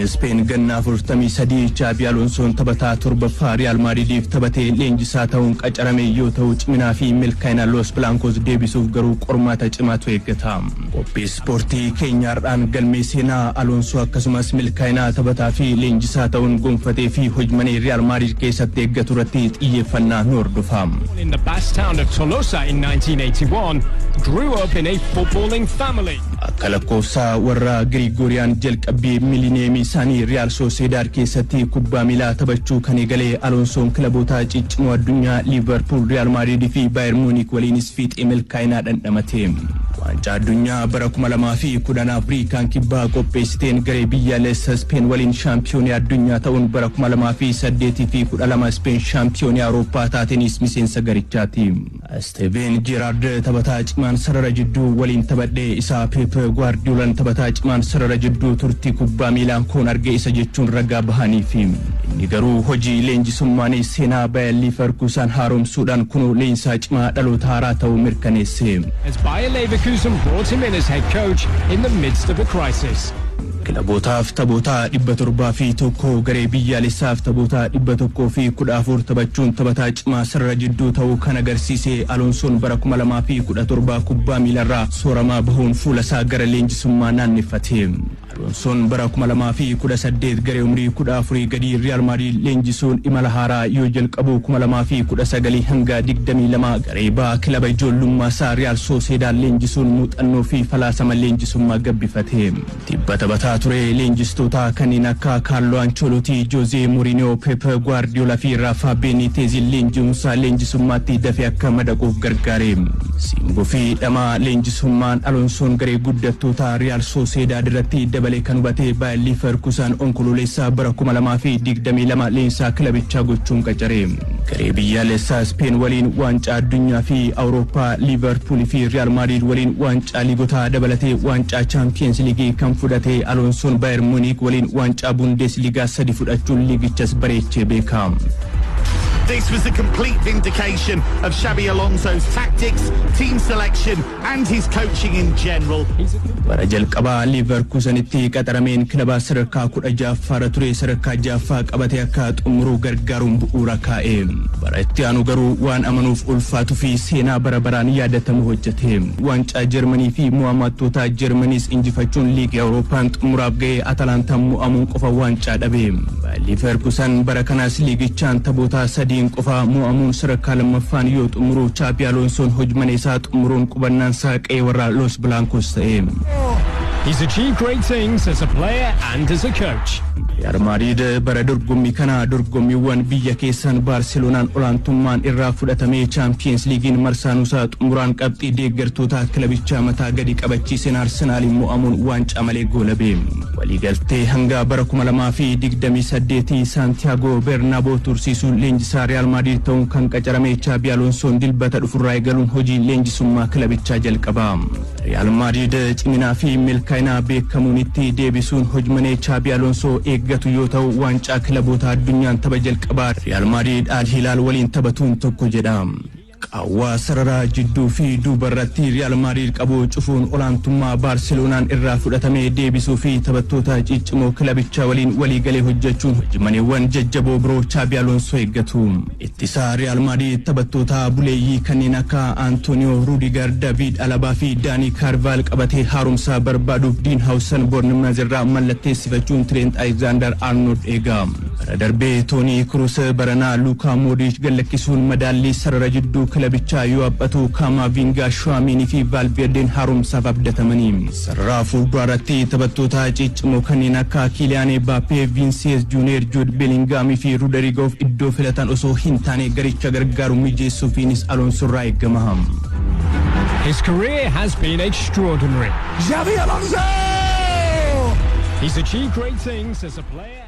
Ispeen ganna 43 Chaabi Alonsoon taphataa torbaffaa Riyaal Maadridiif taphatee leenjisaa ta'uun qacarame yoo ta'u, ciminaa fi milkaa'ina Los Blancos deebisuuf garuu qormaata cimaatu eeggata. Qophii ispoortii keenyaarraan galmee seenaa Alonsoo akkasumas milkaa'ina taphataa fi leenjisaa ta'uun gonfatee fi hojmanee Riyaal Maadrid keessatti eeggatu irratti xiyyeeffannaa nu hordofa. In the Basque town of Tolosa in 1981, grew up in a footballing family. Akka lakkoofsa warra Girigooriyaan jalqabbii milineemii isaanii Riyaal Sooseedaad keessatti kubbaa miilaa taphachuu kan eegalee Alonsoon kilaboota ciccimoo addunyaa Liivarpuul, Riyaal Maadriid fi Baayer Muunik waliinis fiixee milkaa'inaa dhandhamate. Waancaa addunyaa bara 2010 Afrikaan Kibbaa qopheessiteen garee biyyaalessa Speen waliin shaampiyoonii addunyaa ta'uun, bara 2008 fi 12 Speen shaampiyoonii Awurooppaa taateenis miseensa garichaati. Steven Gerrard taphataa cimaan sarara jidduu waliin taphadhee isaa, Pep Guardiolaan taphataa cimaan sarara jidduu turtii kubbaa miilaan koon arge isa jechuun ragaa bahaniif. Inni garuu hojii leenjisummaanis seenaa Bayer Leverkusen haaromsuudhaan kunoo leenjisaa cimaa dhaloota haaraa ta'uu mirkaneesse. As Bayer Leverkusen brought him in as head coach in the midst of a crisis. Kilabootaaf taphoota 701, garee biyyaalessaaf taphoota 114 taphachuun taphataa cimaa sarara jidduu ta'uu kan agarsiise Alonsoon bara 2017 kubbaa miilarraa sooramaa bahuun fuula isaa gara leenjisummaa naanneffate. Alonsoon bara 2018 garee umrii 14 gadii Riyaal Maadriid leenjisuun imala haaraa yoo jalqabu, 2019 hanga 22 garee ba'aa kilaba ijoollummaa isaa Riyaal Sooseedaan leenjisuun muuxannoo fi falaasama leenjisummaa gabbifate. Tibba taphataa ture leenjistoota kanneen akka Kaarloo Ancelotti, Jose Mourinho, Pep Guardiola fi Rafa Benitez leenji'umsaa leenjisummaatti dafee akka madaquuf gargaare. Simboo fi dhamaa leenjisummaan Alonsoon garee guddattoota Riyaal Sooseedaad irratti dabalee kan hubate Bayer Leverkusen Onkololeessaa bara 2022 leenjisaa kilabichaa gochuun qacare. Garee biyyaalessaa Speen waliin waancaa addunyaa fi Awurooppaa, Liivarpuul fi Riyaal Maadriid waliin waancaa liigotaa dabalatee waancaa Chaampiyeens Liigii kan fudhate Alonsoon Bayer Muuniik waliin waancaa Bundeesliigaa sadi fudhachuun liigichas bareechee beeka. This was a complete vindication of Xabi Alonso's tactics, team selection, and his coaching in general. Bara jalqabaa Liivarkuusanitti qaxarameen kilaba sadarkaa 16ffaarra ture sadarkaa ja'affaa qabatee akka xumuruu gargaaruun bu'uura kaa'e. Bara itti aanu garuu waan amanuuf ulfaatuu fi seenaa bara baraan yaadatamu hojjete. Waancaa Jarmanii fi mo'amattoota Jarmaniis injifachuun liigii Awurooppaan xumuraaf ga'ee Atalantaan mo'amuun qofa waancaa dhabe. Liivarkuusan bara kanaas liigichaan taphoota sadiin qofa mo'amuun sadarkaa lammaffaan yoo xumuru, Chaabi Alonsoon hojii isaa xumuruun qubannaan isaa qe'ee warra Los Blancos ta'e. He's achieved great things as a player and as a coach. Real Madrid bara dorgommii kana dorgommiiwwan biyya keessaan Baarseloonaan olaantummaan irraa fudhatamee, Chaampiyeens Liigiin marsaanuusaa xumuraan qabxii deeggartoota kilabichaa mataa gadi qabachiiseen Arsenaaliin mo'amuun waancaa malee goolabe. Waliigaltee hanga bara 2028 Saantiyaagoo Bernaaboo tursiisuun leenjisaa Real Madrid ta'uun kan qacarame Chaabi Alonsoon Dilbata dhufurraa eegaluun hojii leenjisummaa kilabichaa jalqaba. Real Madrid ciminaa fi milkaa'ina beekamuun itti deebisuun hojmanee Chaabi Alonsoo eeggatu yoo ta'u, waancaa kilaboota addunyaan tapha jalqabaa Real Madrid Al Hilaal waliin taphatuun tokko jedha. Qaawwaa sararaa jidduu fi duubarratti Riyaal Maadriid qabu cufuun olaantummaa Baarseloonaan irraa fudhatamee deebisuu fi taphattoota ciccimoo kilabichaa waliin waliigalee hojjechuun hojimaneewwan jajjaboo biroo Chaabi Alonsoo eeggatu. Ittisaa Riyaal Maadriid taphattoota buleeyyii kanneen akka Antooniyoo Ruudigar, David Alabaa fi Daanii Kaarvaal qabatee haaromsaa barbaaduuf Diin Haawusan Boornimaz irraa mallatteessifachuun Tireent Alekzaandar Arnold eega. Bara darbee Toonii Kruus, baranaa Luukaa Moodriich gallakkisuun madaallii sarara jidduu kilabichaa yoo haphatu, Kaamaavingaa, Shuwaamiinii fi Vaalveerdeen haaromsaaf abdatamanii. Sarara fuulduraarratti taphattoota ciccimoo kanneen akka Kiiliyaan Mbappee, Vinicius Junior, Jude Bellingham fi Rodrigoof iddoo filatan osoo hin taane garicha gargaaru mijeessuufiinis Alonso irraa eegama. His career has been extraordinary. Xabi Alonso! He's achieved great things as a player.